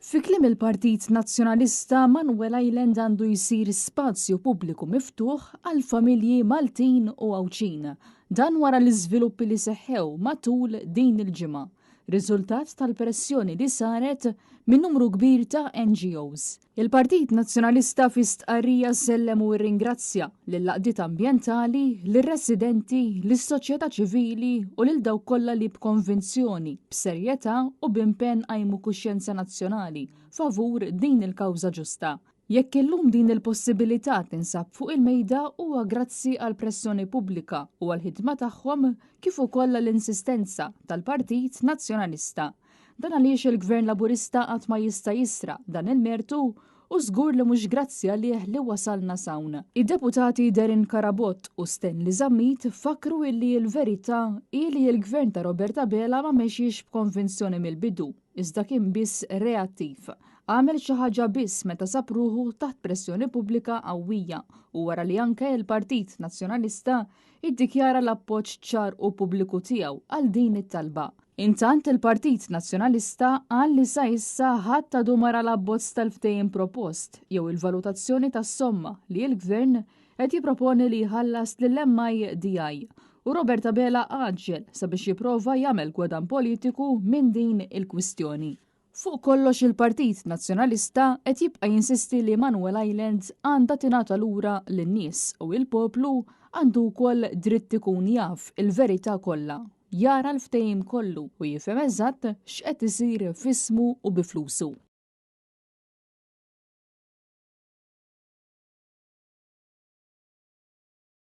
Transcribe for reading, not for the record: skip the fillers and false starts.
Fi kliem il-Partit Nazzjonalista, Manoel Island għandu jsir spazju pubbliku miftuħ għall-familji Maltin u Għawdxin. Dan wara l-iżviluppi li seħħew matul din il-ġimgħa, riżultat tal-pressjoni li saret minn numru kbir ta' NGOs. Il-Partit Nazzjonalista fi stqarrija sellem u rringrazzja lill-għaqdiet ambjentali, lir-residenti, lis-soċjetà ċivili u lil dawk kollha li b'konvinzjoni, b'serjetà u b'impenn qajmu kuxjenza nazzjonali favur din il-kawża ġusta. Jekk illum din il-possibilità tinsab fuq il-mejda huwa grazzi għall-pressjoni pubblika u għall-ħidma tagħhom kif ukoll għall-insistenza tal-Partit Nazzjonalista. Dan għaliex il-Gvern Laburista qatt ma jista' jisraq dan il-mertu u żgur li mhux grazzi għalih li wasalna s'hawn. Id-Deputati Darren Carabott u Stanley Zammit fakkru illi l-verità hi li l-Gvern ta' Robert Abela ma mexiex b'konvinzjoni mill-bidu, iżda kien biss reattiv. Għamel xi ħaġa biss meta sab ruħu taħt pressjoni pubblika qawwija u wara li anke l-Partit Nazzjonalista iddikjara l-appoġġ ċar u pubbliku tiegħu għal din it-talba. Intant il-Partit Nazzjonalista qal li sa issa ħadd għadu ma ra l-abbozz tal-ftehim propost jew il-valutazzjoni tas-somma li l-Gvern qed jipproponi li jħallas lill-MIDI u Robert Abela għaġġel sabiex jipprova jagħmel gwadann politiku minn din il-kwistjoni. Fuq kollox il-Partit Nazzjonalista qed jibqa' jinsisti li Manoel Island għandha tingħata lura lin-nies u il-poplu għandu wkoll dritt ikun jaf il-verità kollha, jara l-ftehim kollu u jifhem eżatt x'qed isir f'ismu u bi flusu.